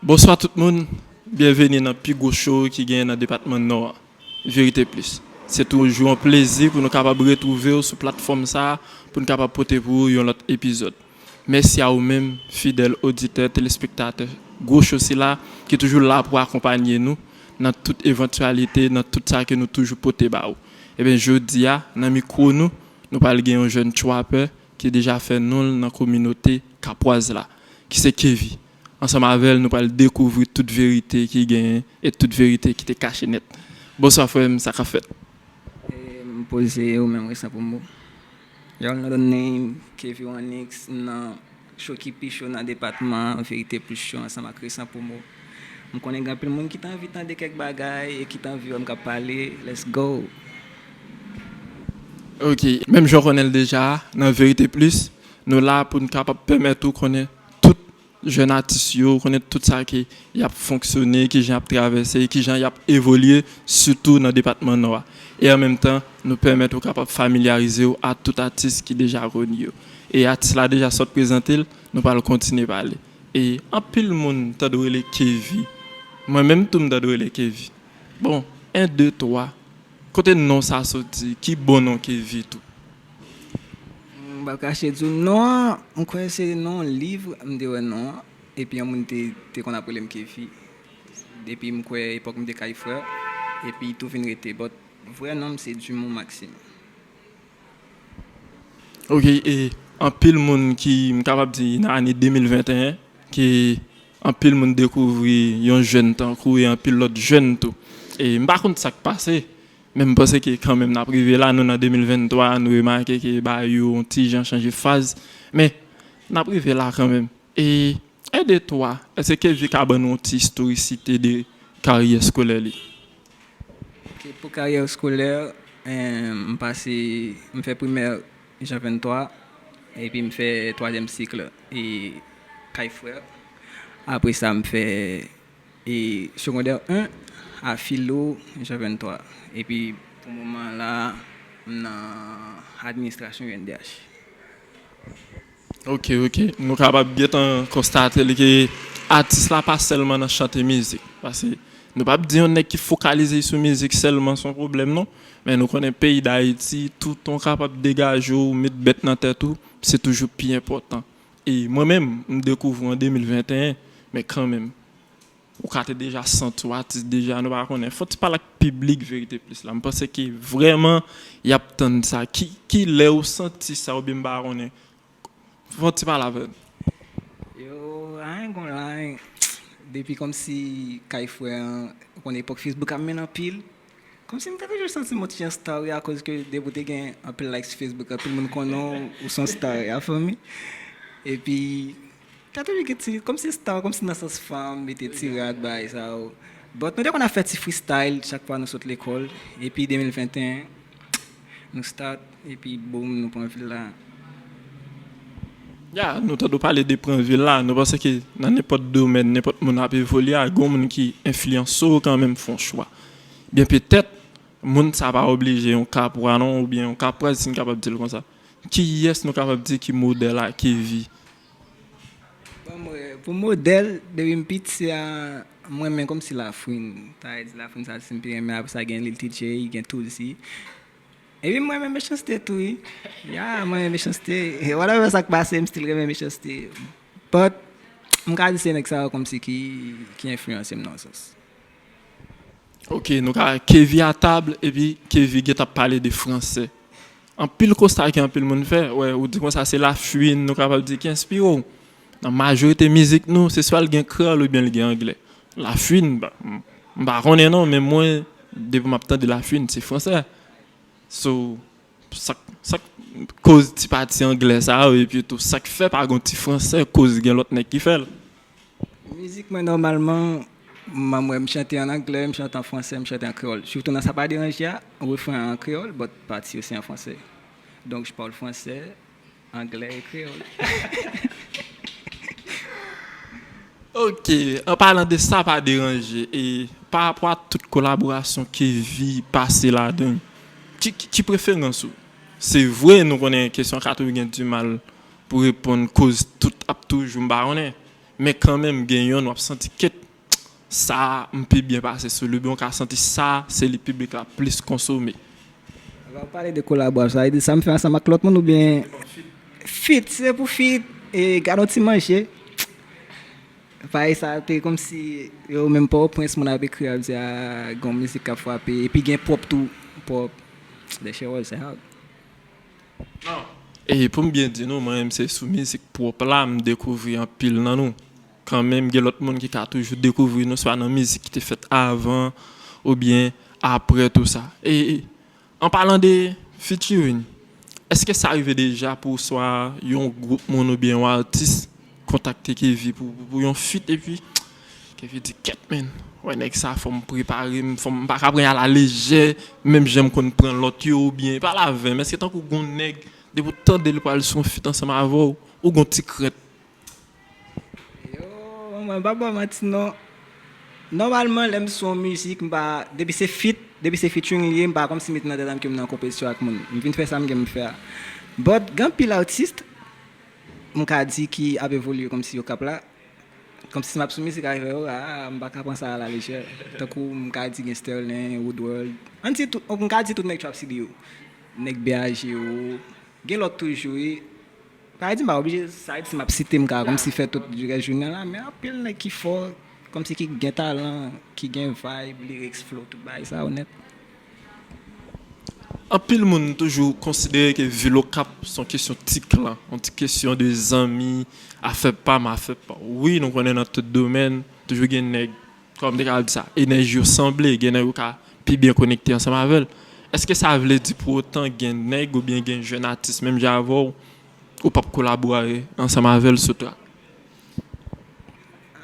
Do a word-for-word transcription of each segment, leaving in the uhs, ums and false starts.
Bonswa tout moun, byenveni nan pi gwo show ki genyen nan depatman Nò a, Verite Plis. Se toujou yon plezi pou nou kapab retwouve w sou platfòm sa a, pou n kapab pote pou ou yon lòt epizòd. Mèsi a ou menm, fidèl oditè, telespektatè, gwo show sila, ki toujou la pou akonpanye nou nan tout evantyalite, nan tout sa ke nou toujou pote ba ou. Ebyen, jodi a, nan mikwo nou, nou pral gen yon jèn trapper ki deja fè non l nan kominote kapwaz la, ki se Kevy. Ansanm avè l, nou pral dekouvri tout verite ki genyen e tout verite ki te kache nèt. Bonswa, frè m, sa k ap fèt? E m poze, ou menm, resan pou mo. Y'all know the name, Kevy One X, m nan show ki pi cho nan depatman an, Verite Plis Show, ansanm ak Resan Promo. M konnen gen anpil moun ki t anvi tande kèk bagay e ki t anvi wè m k ap pale. Let's go! Ok, menm jan w konnen l deja, nan Verite Plis, nou la pou n kapab pèmèt ou konnen tout jèn atis yo, konnen tout sa ke y ap fonksyone, kijan y ap travèse, kijan y ap evolye, sitou nan depatman Nò a. E an menm tan, nou pèmèt ou kapab familyarize w a tout atis ki deja koni yo. E atis la deja sot prezante l, nou pral kontinye pale. E anpil moun tande w rele Kevy. Mwen menm tou m tande w rele Kevy. Bon, en, de, twa. Kote non sa soti? Ki bon non Kevy tou? M pa kache di w non an, m kwè se non liv, m te wè non an. Epi yon moun te, te konn ap rele m Kevy. Epi m kwè epòk m te Kay Frè. Epi tou vin rete. But vrè non m se Dumont Maxime. Ok, e anpil moun ki, m kapab di, nan ane de mil venteyen, ke anpil moun dekouvri yon jèn tankou e anpil lòt jèn tou. E m pa konn sa k pase, men m panse ke kanmenm n ap rive la, nou nan de mil venntwa, nou remake ke bagay yo yon ti jan chanje faz, men n ap rive la kanmenm. E, en, de, twa, èske Kevy ka ban nou yon ti istorisite de karyè eskolè li? Ok, pou karyè eskolè, em, m pase, m fè primè Jan venntwa, epi m fè twazyèm sik e Kay Frè. Apre sa, m fè e segondè en a Filo Jan venntwa. Epi pou moman la, m nan administrasyon U N D H. Ok, ok. Nou kapab gentan konstate li ke atis la pa sèlman nan chante mizik. Paske nou p ap di yon nèg ki fokalize sou mizik sèlman se yon pwoblèm non. Men nou konnen peyi Dayiti, toutan w kapab degaje w, met bèt nan tèt ou, se toujou pi enpòtan. E mwen menm, m dekouvri w an de mil venteyen, men kanmenm, ou ka te deja santi w atis deja, nou pa konnen. Fò w ti pale ak piblik Verite Plis la. M panse ke vrèman y ap tann sa. Ki, ki lè ou santi sa oubyen m pa konnen? Fò w ti pale avè n. Yo, I ain't gonna lie. Depi kòmsi Kay Frè an, ou konn epòk Facebook ap mennen anpil. Kòmsi m te toujou santi m yon ti jan star wi, akoz ke depi w te gen anpil like sou Facebook, anpil moun konnen w, ou se yon star, ya fè mi. Epi, te toujou gen ti, kòmsi star, kòmsi nan sans fanm, mete ti rad, bagay sa yo. But nou te konn ap fè ti freestyle chak fwa nou sot lekòl. Epi de mil venteyen, nou start, epi boom, nou pran vil la. Ya, nou tande w pale de pran vil la, nou panse ke nan nenpòt domèn, nenpòt moun ap evolye a, gen yon moun ki enfliyanse w kanmenm fè yon chwa. Byen petèt, moun sa pa oblije yon kapwa non, oubyen yon kapwaz si n kapab di l konsa. Kiyès nou kapab di ki modèl a Kevy? Bon, mwen, pou modèl, depi m piti a, mwen renmen kòmsi Lafouine. Sa vle di Lafouine sa, si m pi renmen, apre sa gen Lil T J, gen Toolzy. Epi mwen renmen Mechanste tou wi. Ya, mwen renmen Mechanste. Whatever sa k pase, m still renmen Mechanste. But, m ka di se nèg sa yo kòmsi ki, ki enfliyanse m nan yon sans. Ok, nou ka Kevy a tab, epi Kevy gentan ap pale de fransè. Anpil konsta ke anpil moun fè, wè, ou di konsa se Lafouine, nou kapab di ki enspire w. Nan majorite mizik nou, se swa l gen kreyòl oubyen l gen anglè. Lafouine, ba, m, m pa konnen non, men mwen, depi m ap tande Lafouine, se fransè. So, sa k, sa k koz ti pati anglè sa yo, epi tou, sa k fè pa gen ti fransè, koz gen lòt nèg ki fè l. Mizik mwen nòmalman, m, mwen, m chante an anglè, m chante an fransè, m chante an kreyòl. Sitou nan Sa Pa Deranje a, refren an an kreyòl, but pati yo se an fransè. Donc, je parle français, anglais et créole. Ok, an palan de Sa Pa Deranje, e pa rapò a tout kolaborasyon Kevy pase ladan, ki, ki, ki preferans ou? Se vre, nou konnen kesyon an ka toujou gen dimal pou reponn, koz tout ap toujou, m pa konnen. Men kanmenm, gen yonn w ap santi kèt, sa a, m pi byen pase sou li, oubyen w ka santi sa a, se li piblik la plis konsome. Lè w pale de kolaborasyon, sa vle di sa m fè ansanm ak lòt moun oubyen feat, se pou feat, e gade yon ti manje. Parèy sa, te kòmsi yo menm Pòtoprens, moun ap ekri, ap di, a, gen yon mizik k ap frape, epi gen pwòp tou, pwòp, that shit was hard. E pou m byen di nou, mwen menm se sou mizik pwòp la m dekouvri anpil nan nou. Kanmenm, gen lòt moun ki ka toujou dekouvri nou, swa nan mizik ki te fèt avan, oubyen apre tou sa. E, e, an palan de featuring, èske sa rive deja pou swa yon gwoup moun oubyen yon atis kontakte Kevy pou, pou, pou yon feat, epi Kevy di, kèt, menn, wè nèg sa, fò m prepare m, fò m pa ka pran l alalejè, menm jan m konn pran lòt yo, oubyen, pale avè m, èske tankou gon nèg, depi w tande l pral sou yon feat ansanm avè w, ou gon ti krent? Yo, mwen pa ba w manti non. Nòmalman, lè m sou yon mizik, m pa, depi se feat, depi se featuring li ye, m pa kòmsi met nan tèt m ke m nan konpetisyon ak moun. M vin fè sa m gen m fè a. But, gen anpil atis, m ka di ki ap evolye kòmsi yo k ap la. Kòmsi si m ap sou mizik avè yo, a, m pa ka pran sa alalejè. Tankou m ka di gen Sterling, Woodworld. Ann di tout, m ka di tout nèg Trap City yo. Nèg B A G yo. Gen lòt toujou, wi. Sa vle di m pa oblije, sa vle di si m ap site, m ka kòmsi fè tout rès jounen an la, men anpil nèg ki fò, kòmsi ki gen talan, ki gen vibe, lyrics, flow, tout bagay sa yo nèt. Anpil moun toujou konsidere ke vil Okap se yon kesyon ti klan, yon ti kesyon de zanmi, afè pa m, afè pa w. Wi, nou konnen nan tout domèn, toujou gen nèg, kòman m te ka di sa, enèji yo sanble, gen nèg ou ka pi byen konekte ansanm avè l. Èske sa vle di pou otan gen nèg oubyen gen jèn atis menm jan avè w, ou p ap kolabore ansanm avè l sou track?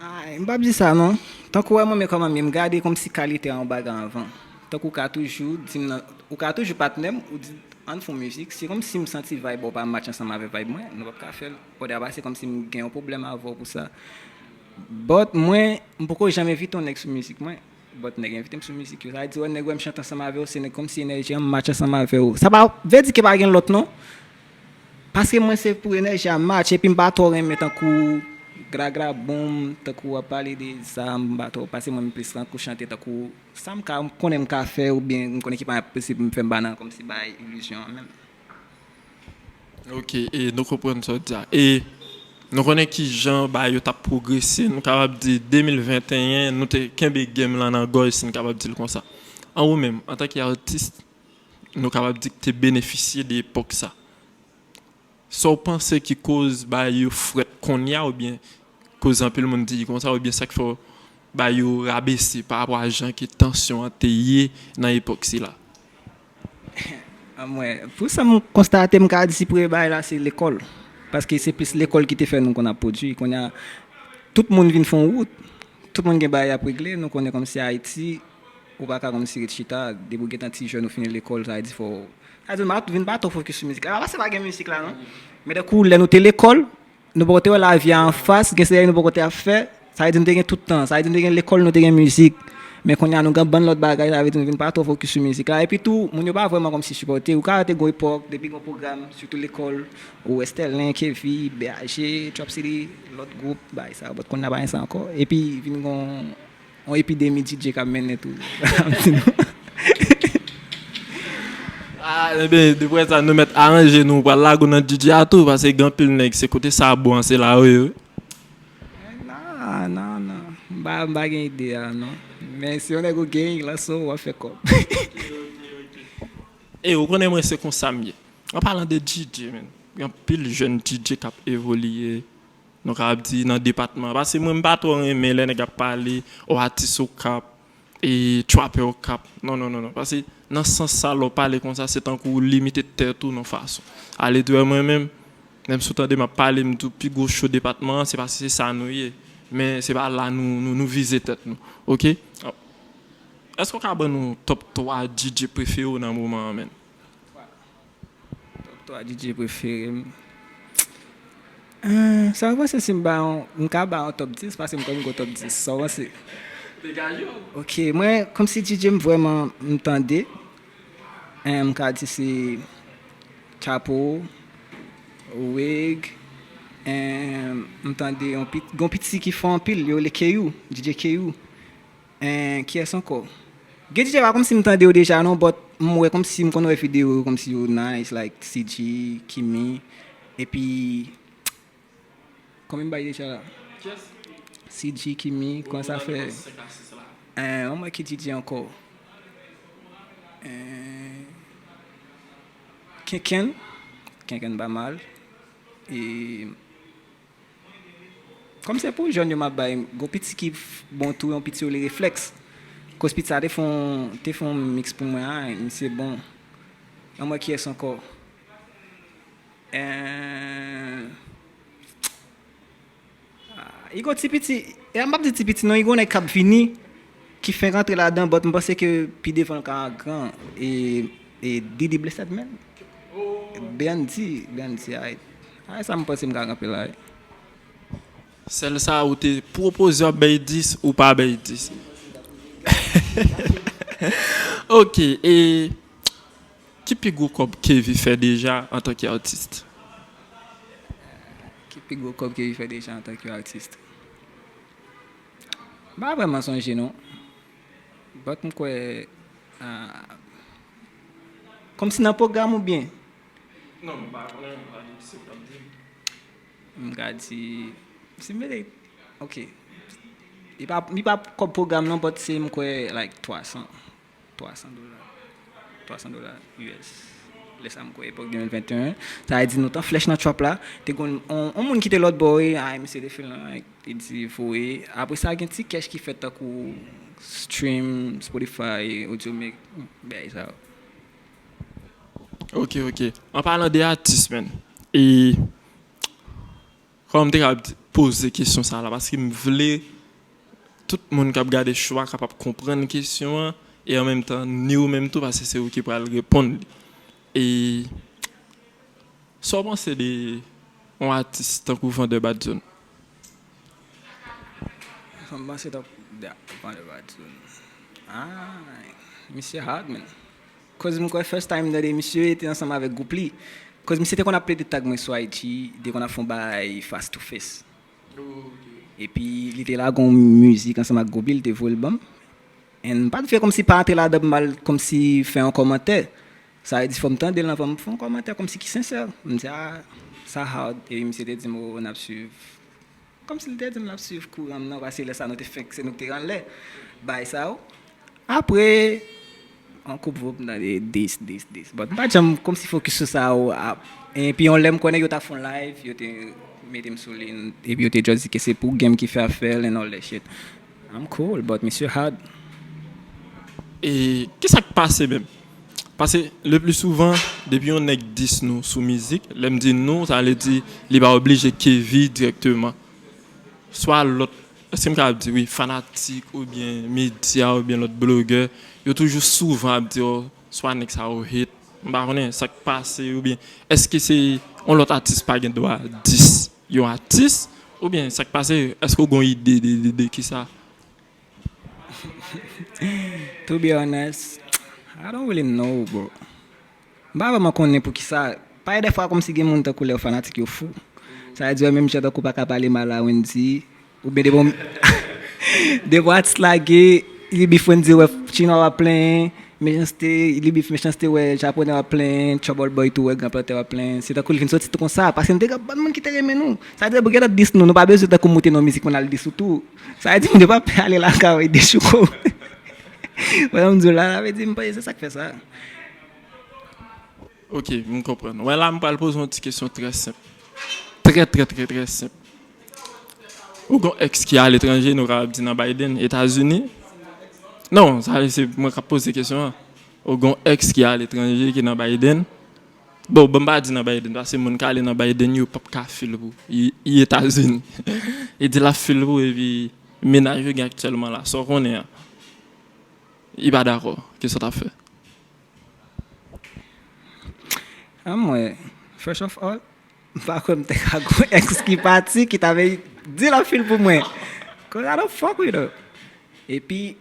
Ay, m p ap di sa non. Tankou w wè mwen menm kòman m ye, m gade kòmsi kalite a yon bagay anvan. Tankou w ka toujou di m nan, ou ka toujou patnè m, ou di ann fè yon mizik. Se kòmsi m santi vibe ou pa match ansanm avèk vibe mwen, nou p ap ka fè l. Oda pa se kòmsi m gen yon pwoblèm avè w pou sa. But mwen, m poko janm envite yon nèg sou mizik mwen. But nèg envite m sou mizik yo. Sa vle di wè nèg wè m chante ansanm avè w, se nèg kòmsi enèji an match ansanm avè w. Sa pa vle di ke pa gen lòt non. Paske mwen se pou enèji a match, epi m pa twò renmen tankou gragra boum, tankou w ap pale de zam, m pa twò, paske mwen m plis tankou chante tankou sa m ka, m konnen m ka fè, oubyen m konnen ki pa posib m fè m pa nan kòmsi bay ilizyon an menm. Ok, e nou konprann sa w di a. E nou konnen ki jan bagay yo t ap pwogrese, nou kapab di de mil venteyen, nou te kenbe game lan nan gòj, si n kapab di l konsa. An ou menm, antanke atis, nou kapab di k te benefisye de epòk sa. Sa w panse ki koz bagay yo frèt kounye a, oubyen koz anpil moun di konsa, oubyen sa k fè bagay yo rabese pa rapò a jan ke tansyon an te ye nan epòk sila? Anmwey, pou sa m konstate, m ka di premye bagay la se lekòl. Paske se plis lekòl ki te fè nou konn ap pwodui. Kounye a, tout moun vin fè yon wout. Tout moun gen bagay y ap regle. Nou konnen kòmsi Ayiti, ou pa ka kòmsi ret chita. Depi w gentan ti jèn, ou fini lekòl, sa vle di fò w, sa vle di m pa vin pa twò fokis sou mizik la. Apa se pa gen mizik la non. Men tankou lè nou te lekòl, nou poko te wè lavi a anfas, gen seri nou poko te ap fè. Sa vle di nou te gen tout tan. Sa vle di nou te gen lekòl, nou te gen mizik. Men kounye a nou gen bann lòt bagay, sa vle di nou vin pa twò fokis sou mizik la. Epi tou, moun yo pa vrèman kòmsi sipòte. Ou ka wè te gon epòk, depi gon pwogram, sitou lekòl, ou wè Sterling, Kevy, B A G, Trap City, lòt gwoup, bagay sa yo. But kounye a pa gen sa ankò. Epi vin gon yon epidemi D J k ap mennen tou. Ah, ebyen, depi sa, nou mèt aranje nou, pral lage w nan D J a tou, paske gen anpil nèg, se kote sa bon an, se la yo ye, wi. Non, non, non. M pa, m pa gen ide a, non. Men si yon nèg ou gen, lanse w, w ap fè kòb. E ou konnen mwen se konsa m ye. An palan de D J, men, gen anpil jèn D J k ap evolye, nou kapab di nan depatman. Paske mwen, m pa twò renmen lè nèg ap pale, o atis Okap, e trapè Okap. Non, non, non, non. Paske nan sans sa, lè w pale konsa, se tankou w limite tèt ou nan fason. Ale di wè mwen menm, menm si w tande m ap pale, m di w pi gwo cho depatman an, se paske se sa nou ye. Men se pa la nou, nou, nou vize tèt nou. Oke? Èske w ka ban nou top twa D J prefere w nan moman an, menn? Top twa D J prefere m. Ahn, sa w panse si m ba yon, m ka ba yon top dis, paske m kwè m gon top dis. Sa w panse? Degaje w. Ok, mwen, kòmsi D J m vrèman m tande, en, m ka di se Chapo, Wig, Em, m tande yon pit, gon piti ki fò anpil, yo rele Keyou, D J Keyou. Em, kiyès ankò? Gen D J pa kòmsi m tande yo deja non, but m wè kòmsi m konn wè videyo yo kòmsi yo nice, like C G, Kimi, epi konbyen m bay deja la? C G, Kimi, kòman sa fè? Em, yon mwen ki D J ankò. Em, Kenken, Kenken pa mal. E Kòm se pou jèn yo m ap bay, gon piti ki f- bon tou, yon piti yo li Reflèks. Koz piti sa te fon, te fon mix pou mwen, a, misye bon. An mwen kiyès ankò? Eh, ah, Igo ti piti, e m p ap di ti piti non, Igo nèg k ap vini, ki fenk antre ladan, but m panse ke pi devan l ka gran, e, e Didi Blessed, man. Brandy, Brandy, ay, ay, sa m panse m ka kanpe la, wi. Sèl sa ou te pwopoze w ap bay dis ou pa bay dis. Ok, e ki pi gwo kòb Kevy fè deja antanke atis? Ki pi gwo kòb Kevy fè deja antanke atis? M pa vrèman sonje non. But m kwè, ah, kòmsi nan pwogram oubyen? Non, m pa konnen, m pa di se w t ap di. M ka di, si m mete, ok. Li pa, li pa kòb pwogram non, but se m kwè like twa san, twa san dola. Twa san dola U S. Lè sa m kwè epòk de mil venteyen. Sa vle di nou t an flèch nan trap la. Te gon on, on moun ki te lòt bò wi, ay misye te fè l nan, like, li di voye. Apre sa gen ti kèch ki fèt tankou stream, Spotify, Audiomack, bagay sa yo. Ok, ok. An palan de atis, man. E kòman m te ka poze kesyon sa la? Paske m vle tout moun k ap gade show a kapab konprann kesyon an e an menm tan ni ou menm tou paske se ou ki pral reponn li. E sa w panse de yon atis tankou Vander Badzone? Sa m panse tankou Vander Badzone. Ah, misye hard, man. Koz m kwè first time m tande misye te ansanm avèk gwoup li. Koz misye te konn ap plede tag mwen sou I G, li te konn ap fè yon bagay face to face. Epi li te lage yon mizik ansanm ak gwoup li, li te voye l ban m. And m pa t vle kòmsi pa antre ladan pou m al kòmsi fè yon kòmantè. Sa vle di fò m tande l anvan m fè yon kòmantè kòmsi ki sensè. M di, ah, sa hard. Epi misye te di m, oh, n ap swiv. Kòmsi li te di m l ap swiv kouran m nan, paske lè sa nou te fenk, se nou ki te anlè bagay sa yo. Apre, yon koup vo m tande dis, dis, dis. But m pa t janm kòmsi fokis sou sa yo. Epi yon lè m konnen yo t ap fè yon live, yo te mete m sou li, epi yo te just di ke se pou game ki fè afè l and all that shit. I'm cool, but misye hard. E kisa k pase menm? Paske le pli souvan, depi yon nèg dis nou sou mizik, lè m di nou, sa vle di li pa oblije Kevy dirèkteman. Swa lòt, èske m kapab di wi, fanatik oubyen medya oubyen lòt blogè, yo toujou souvan ap di, oh, swa nèg sa yo hate. M pa konnen sa k pase oubyen èske se yon lòt atis pa gen dwa dis yon atis oubyen sa k pase, èske w gen yon ide de, de, de kisa? To be honest, I don't really know, bro. M pa vrèman konnen poukisa. Parèy dèfwa kòmsi gen moun tankou lè yo fanatik yo fou. Sa vle di yo menm jan tankou pa ka pale mal a Wendy. Oubyen depi yon, depi yon atis lage, li bif Wendy wè Chinwa w ap plenyen, Mechanste, li bif Mechanste wè Japonè w ap plenyen, Trouble Boy tou wè Gran Plantè w ap plenyen. Se tankou li vin soti tou konsa, paske nou te gen bann moun ki te renmen nou. Sa vle di pou gen lòt dis nou, nou pa bezwen tankou moute nan mizik pou n al dis ou tou. Sa vle di moun yo pa pè ale lakay w e dechouke w. Wè m di w la, sa vle di m panse se sa k fè sa. Ok, m konprann. Wè la, m pral poze w yon ti kesyon trè senp. Trè, trè, trè, trè senp. Ou gon èks ki aletranje, nou kapab di nan Biden, Etazini? Non, sa se mwen k ap poze kesyon an. Ou gon èks ki aletranje, ki nan Biden? Bon, bon, m pa di nan Biden, paske moun k ale nan Biden yo p ap ka feel pou. I, i Etazini. E di l ap feel pou, epi mennaj yo gen aktyèlman la, sa w konnen an. I pa dakò, kisa w t ap fè? Anmwey, first of all, m pa kwè m te ka gon èks ki pati ki ta vle di l ap feel pou mwen. Cause I don't fuck with her. Epi,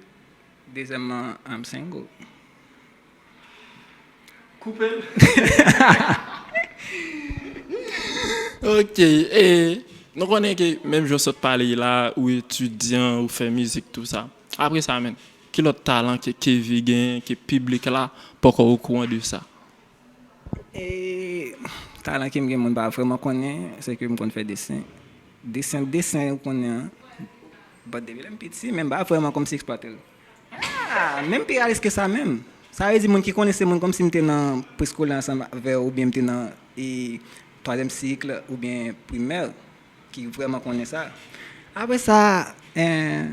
dezyèmman, I'm single. Koupe l. Ok, e nou konnen ke menm jan w sot pale la, ou etidyan, ou fè mizik, tou sa. Apre sa, menm, ki lòt talan ke Kevy genyen, ke piblik la poko okouran de sa? E talan ke m gen, moun pa vrèman konnen, se ke m konn fè desen. Desen, desen, ou konnen an. But depi lè m piti, men m pa vrèman kòmsi eksplwate l. Ah, menm pi reyalist ke sa menm. Sa vle di moun ki konnen se moun kòmsi m te nan preskolè ansanm avè w, oubyen m te nan e, twazyèm sik, oubyen primè, ki vrèman konnen sa. Apre sa, eh,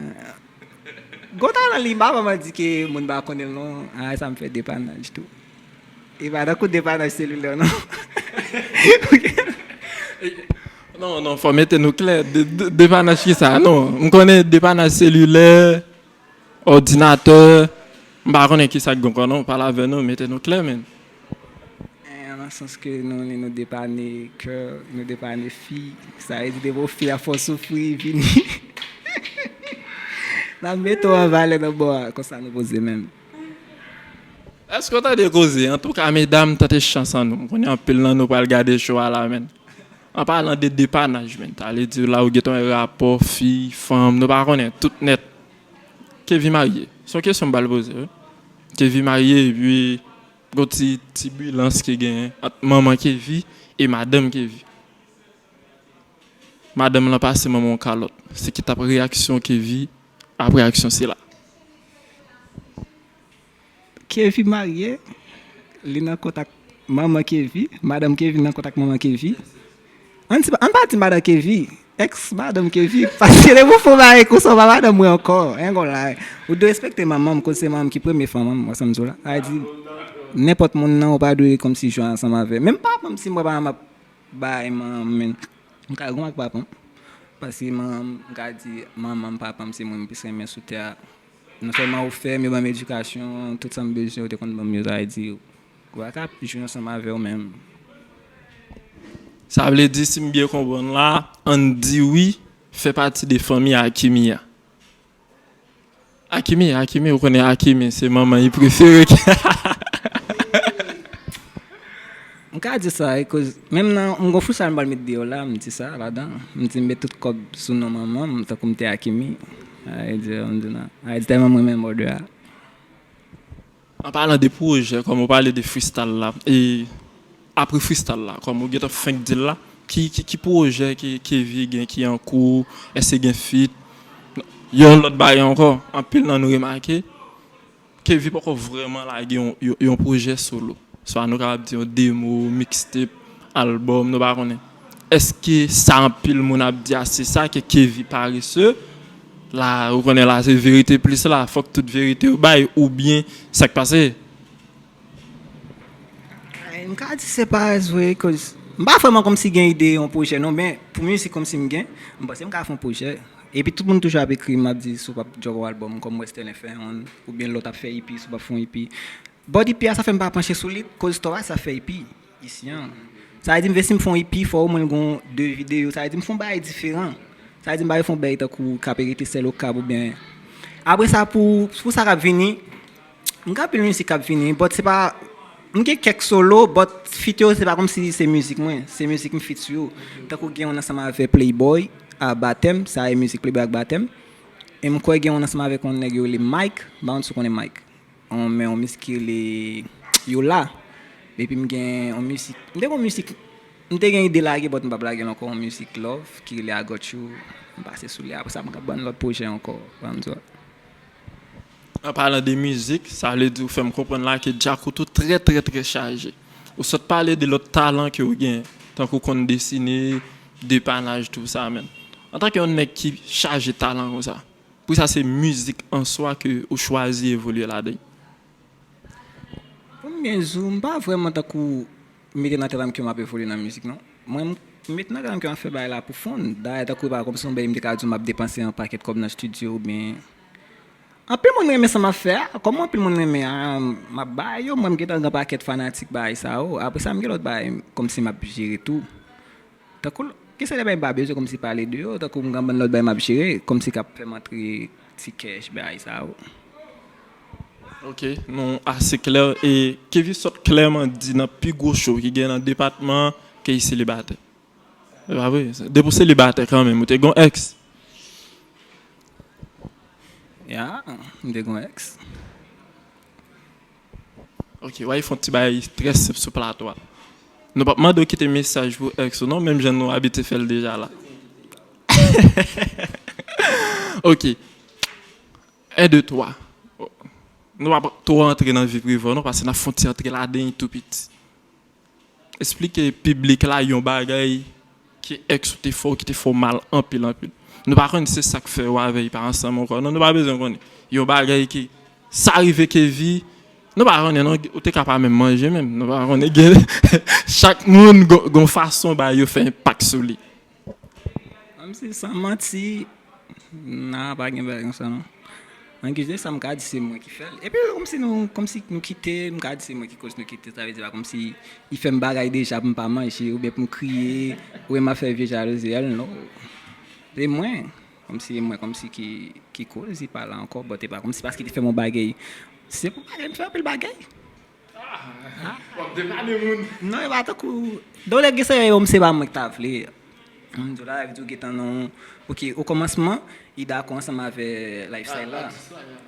gon talan li, m pa vrèman di ke moun pa konnen l non. Ah, sa m fè depanaj tou. E pa tankou depanaj selilè non. Non, non, fò mete nou klè. De, de, depanaj ki sa? Non, m konnen depanaj selilè, òdinatè, m pa konnen ki sa k gen ankò non, pale avè nou, mete nou klè, menm. Eh, nan sans ke nou, nou depane kè, nou depane fi, sa vle di depi w fi a fè w soufri, vini. N ap mete w an valè nan bò a, konsa nou poze menm. Èske w tande koze? Antouka, medam, tante chans an nou. M konnen anpil nan nou pral gade show a la, menm. An palan de depanaj, menm. Sa vle di la ou gentan wè rapò, fi, fanm, nou pa konnen, tout nèt. Kevy marye? Se yon kesyon m pral poze, wi. Kevy marye, epi gon ti, ti bilans ki genyen ant manman Kevy e madanm Kevy. Madanm lan pase manman yon kalòt. Se ki t ap reyaksyon Kevy apre aksyon sila? Kevy marye, li nan kontak manman Kevy, madanm Kevy nan kontak manman Kevy. Ann, di, ann pa di madanm Kevy, èks madanm Kevy, paske depi w fè yon bagay konsa, w pa madanm mwen ankò, en gon la. Ou dwe respekte manman m, koz se manman m ki premye fanm an, w wè sa m di w la. Sa vle di, nenpòt moun nan, ou pa dwe kòmsi jwe ansanm avè. Menm papa m, si m wè papa m ap bay manman m, men, m ka gou ak papa m. Paske manman m, m ka di, manman m, papa m, se moun m plis renmen sou tè a. Non sèlman yo fè m, yo ban m edikasyon, tout sa m bezwen, yo te konn ban m yo, sa vle di, yo pa ka ap jwe ansanm avè w menm. Sa vle di, si m byen konprann la, Andy, wi, fè pati de fanmi Akimi a. Akimi, Akimi, ou konnen Akimi, se manman li prefere ki. M ka di sa, e koz, menm nan, m gon freestyle m pral met deyò la, m di sa ladan. M di m met tout kòb sou non manman m, tankou m te Akimi. Sa vle di, m di non. Sa vle di tèlman m renmen mòd a. An palan de pwojè, kòm ou pale de freestyle la, e apre freestyle la, kòm ou gentan fenk di l la, ki, ki, ki pwojè ke Kevy gen ki an kou, èske gen feat? Yon lòt bagay ankò, anpil nan nou remake, Kevy poko vrèman lage yon, yon, yon pwojè solo. Swa nou kapab di yon demo, mixtape, album, nou pa konnen. Èske sa anpil moun ap di a se sa ke Kevy parese? La, ou konnen la se verite plis la, fòk tout verite yo bay, oubyen sa k pase? Ay, m ka di se parès vre, koz m pa vrèman kòmsi gen ide yon pwojè non, men pou mizik kòmsi m gen, m panse m ka fè yon pwojè. Epi tout moun toujou ap ekri m, ap di si w p ap drop yon album kòm Western F M, oubyen lòt ap fè E P, si w p ap fè yon E P. But E P a sa fè m pa panche sou li, koz Torah sa fè E P isi an. Sa vle di m vle si m fè yon E P, fò omwen l gon de videyo. Sa vle di m fè yon bagay diferan. Sa vle di m pa vle fè yon bagay tankou k ap rete sèl okap oubyen. Apre sa, pou, pou sa k ap vini, m gen anpil mizik k ap vini, but se pa, m gen kèk solo, but feat yo, se pa kòmsi se mizik mwen, se mizik m feat sou yo. Tankou gen youn ansanm avè Playboy, a Batèm, sa e mizik Playboy ak Batèm. E m kwè gen youn ansanm avèk yon nèg yo rele Mike, m pa konn si w konnen Mike. On, men yon mizik ki rele Yola. Epi m gen yon mizik, m te gen yon mizik, m te gen ide lage, but m p ap lage l ankò, yon mizik love ki rele I Got You. M pase sou li, apre sa m ka ban lòt pwojè ankò, ban m di w. An palan de mizik, sa vle di ou fè m konprann la ke djakout ou trè, trè, trè chaje. Ou sot pale de lòt talan ke ou gen, tankou konn desine, depanaj, tou sa menm. Antanke yon nèg ki chaje talan konsa, poukisa se mizik an swa ke ou chwazi evolye ladan l? Pou m byen di w, m pa vrèman tankou mete nan tèt la m ke m ap evolye nan mizik non. Mwen, m mete nan tèt la m ke m ap fè bagay la pou fun. Dayè, tankou e pa kòmsi yon bagay m te ka di w m ap depanse yon pakèt kòb nan estidyo oubyen. Anpil moun renmen sa m ap fè a, kòm anpil moun renmen a, m ap bay yo, mwen m gentan gen yon pakèt fanatik bagay sa yo. Apre sa, m gen lòt bagay kòmsi m ap jere tou. Tankou, gen sèten bagay m pa bezwen kòmsi pale de yo, tankou m gen bann lòt bagay m ap jere, kòmsi k ap fè m antre ti kèch, bagay sa yo. Ok, nou ase klè. E Kevy sot klèman di nan pi gwo show ki gen nan depatman an ke li selibatè. Se pa vre. Depi w selibatè kanmenm, ou te gon ex. Ya, m te gon ex. Ok, w a fè yon ti bagay trè senp sou plato a. Nou p ap mande w kite mesaj pou ex ou non, menm jan nou abitye fè l deja la. Ok. En, de, twa. Nou p ap twò antre nan vi prive w non, paske n ap fè yon ti antre ladan l tou piti. Eksplike piblik la yon bagay ke ex ou te fè w ki te fè w mal anpil, anpil. Nou pa konn se sa k fè w avè l pa ansanm ankò. Non, nou pa bezwen konnen. Yon bagay ke sa rive Kevy, nou pa konnen non, ou te ka pa menm manje menm. Nou pa konnen gen chak moun gon, gon fason bagay yo fè enpak sou li. Kòmsi san manti, nan, pa gen bagay konsa non. An ki jan sa m ka di se mwen ki fè l. Epi kòmsi nou, kòmsi nou kite, m ka di se mwen ki koz nou kite, sa vle di pa kòmsi li fè m bagay deja pou m pa manje, oubyen pou m kriye, oubyen m ap fè vye jalouzi, hell no. Se mwen, kòmsi se mwen, kòmsi ki, ki koz li pa la ankò, but e pa kòmsi paske li fè m yon bagay. Se pou bagay, m fè anpil bagay. W ap depanne moun. Non, e pa tankou. Dole gen se yo, m se pa mwen ki ta vle. M di w la, di w gentan non. Ok, okòmansman, li dakò ansanm avè lifestyle la.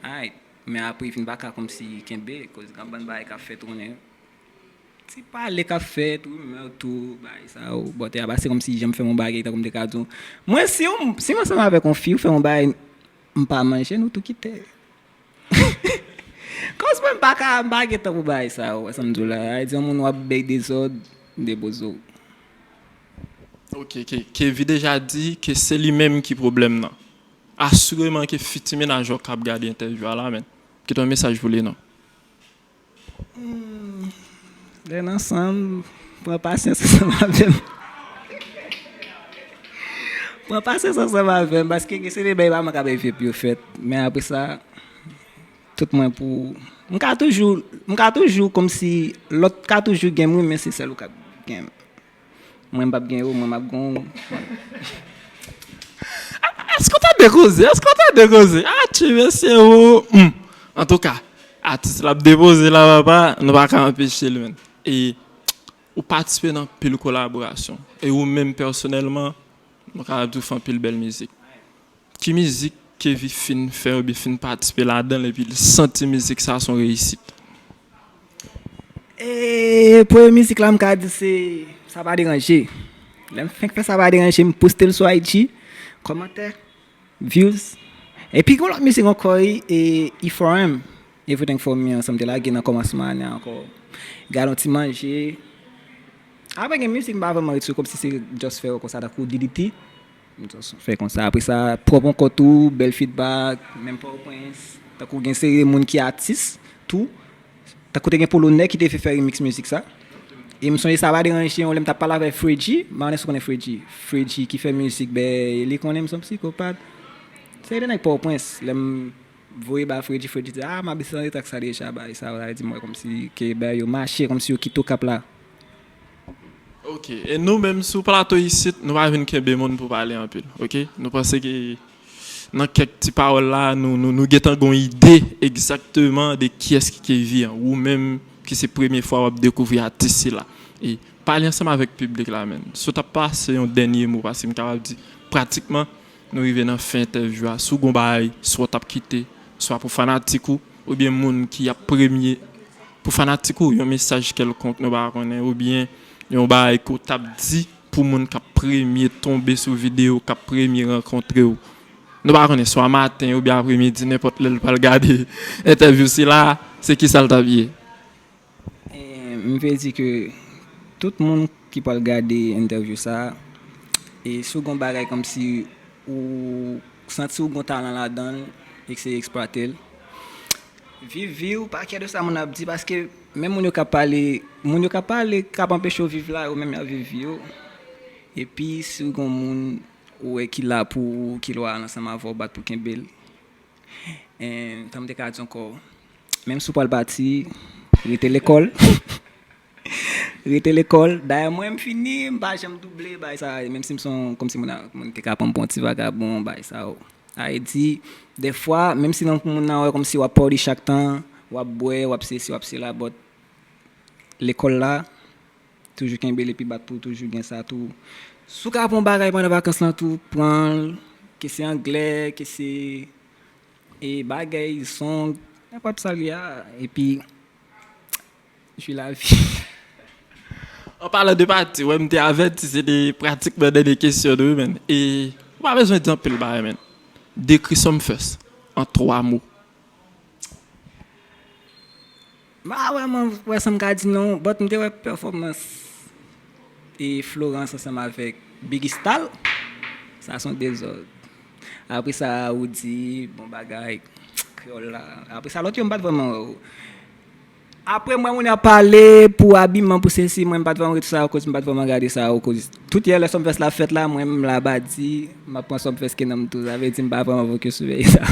Alright. Men apre, li vin pa ka kòmsi kenbe, koz gen bann bagay k ap fè tounen. Ti pale k ap fèt, rimè tou, bagay sa yo. But e pa se kòmsi jan m fè yon bagay, tankou m te ka di w. Mwen, si w, si m ansanm avèk yon fi, ou fè yon bagay, m pa manje, nou tou kite. Kòz mwen m pa ka, m pa gen tan pou bagay sa yo, wè sa m di w la. Ay di yon moun w ap bay dezòd, depoze w. Ok, ke, Kevy deja di ke se li menm ki pwoblèm nan. Asireman ke fiti menaj ou k ap gade entèvyou a la, men. Kite yon mesaj pou li non. Hmm, lè n ansanm, pran pasyans ansanm avè m. Pran pasyans ansanm avè m, paske gen se de bagay pa mwen k ap evite pou yo fèt. Men apre sa, tout mwen pou. M ka toujou, m ka toujou kòmsi lòt ka toujou gen m, wi, men se sèl ou k ap gen m. Mwen, m p ap gen yo, mwen, m ap gen w. Èske w tande koze? Èske w tande koze? Atchi, mesye, o. Hmm. Antouka, atis la ap depoze la, papa, nou pa ka anpeche l, menn. E ou patisipe nan pil kolaborasyon. E ou menm pèsonèlman, nou kapab di w fè anpil bèl mizik. Ki mizik Kevy fin fè oubyen fin patisipe ladan l epi l santi mizik sa se yon reyisit? E premye mizik la, m ka di se Sa Pa Deranje. Lè m fenk fè Sa Pa Deranje, m poste l sou I G, kòmantè, views. Epi gen lòt mizik ankò, wi, e E four M, Everything For Me an, sa m te lage nan kòmansman ane a ankò. Gade yon ti manje. Apre gen mizik m pa vrèman ret sou, kòmsi se just fè yo konsa, tankou D D T. M just fè konsa. Apre sa, Pwòp Ankò tou, bèl feedback, menm Pòtoprens. Tankou gen seri moun ki atis tou. Tankou te gen Polonè ki te vle fè remix mizik sa. E m sonje Sa Pa Deranje, yon lè m t ap pale avèk Fredji, m pa konnen si w konnen Fredji. Fredji ki fè mizik, ben, li konnen m se yon psikopat. Se de nèg Pòtoprens, lè m voye ba Fredji, Fredji di, ah, m abitye tande track sa deja, bagay sa, sa vle di m wè kòmsi ke bagay yo mache, kòmsi yo kite Okap la. Ok, e nou menm sou plato isit, nou pa vin kenbe moun pou pale anpil, ok? Nou panse ke nan kèk ti pawòl la, nou, nou, nou gentan gon ide egzakteman de kiyès ki Kevy an. Ou menm ki se premye fwa w ap dekouvri atis sila. E pale ansanm avèk piblik la, menn. Si w t ap pase yon dènye mo, paske m kapab di, pratikman, nou rive nan fen entèvyou a. Si w gon bagay, swa w t ap kite, swa pou fanatik ou, oubyen moun ki ap premye, pou fanatik ou, yon mesaj kèlkonk nou pa konnen, oubyen yon bagay ke w t ap di pou moun k ap premye tonbe sou videyo, k ap premye rankontre w. Nou pa konnen, swa maten oubyen apremidi, nenpòt lè l pral gade entèvyou sila, se kisa l t ap ye? E, m vle di ke tout moun ki pral gade entèvyou sa, e si w gon bagay kòmsi ou santi w gon talan ladan l e ke se eksplwate l, viv vi w, pa kè de sa moun ap di, paske menm moun yo k ap pale, moun yo k ap pale, k ap anpeche w viv la, yo menm y ap viv vi yo. Epi si w gon moun ou wè ki la pou ou, ki lwayal ansanm avè w, bat pou kenbe l. E, tan m te ka di ankò, menm si w pral pati, rete lekòl. Rete lekòl. Dayè, mwen, m fini, m pa janm double, bagay sa, menm si m se yon, kòmsi moun, moun te ka pran m pou yon ti vagabon, bagay sa yo. Sa vle di, dèfwa, menm si nan moun nan wè kòmsi w ap party chak tan, w ap bwè, w ap sesi, w ap sela, but lekòl la, toujou kenbe l epi bat pou w toujou gen sa tou. Si w ka pran yon bagay pandan vakans lan tou, pran l, ke se anglè, ke se e bagay, song, nenpòt sa l ye a, epi jwi lavi. An palan de pati, wè m te avèti se te pratikman dènye kesyon nou wi, man. E ou pa bezwen di anpil bagay, man. Dekri Sumfest an twa mo. M pa vrèman wè sa m ka di non, but m te wè pèfòmans e Florence ansanm avèk Biggy Stal. Sa se yon dezòd. Apre sa, Roody, bon bagay, Kreyòl la. Apre sa, lòt yo m pa t vrèman wè yo. Apre m wè moun ap pale pou abiman, pou sesi, mwen m pa t vrèman ret sou sa akoz m pa t vrèman gade sa akoz tout yè lè Sumfest la fèt la, mwen m la badi, m ap pran Sumfest ke nan m tou. Sa vle di m pa vrèman focus sou bagay sa.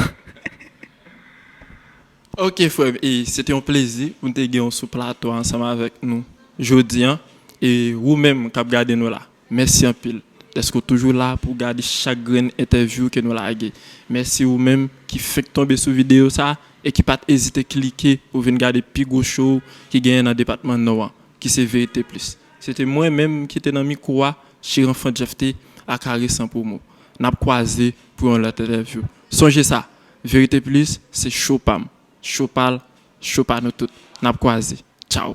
Ok frè m, e se te yon plezi pou n te gen w sou plato a ansanm avèk nou jodi a. E ou menm k ap gade nou la, mèsi anpil dèske w toujou la pou w gade chak grenn entèvyou ke nou lage. Mèsi ou menm ki fenk tonbe sou videyo sa e ki pa t ezite klike pou w vin gade pi gwo show ki genyen nan depatman Nò an, ki se Verite Plis. Se te mwen menm ki te nan mikwo a, Chiranfan Jeff T, aka Resan Promo. N ap kwaze pou yon lòt entèvyou. Sonje sa, Verite Plis se show pa m, show pa l, show pa nou tout. N ap kwaze. Tchaw!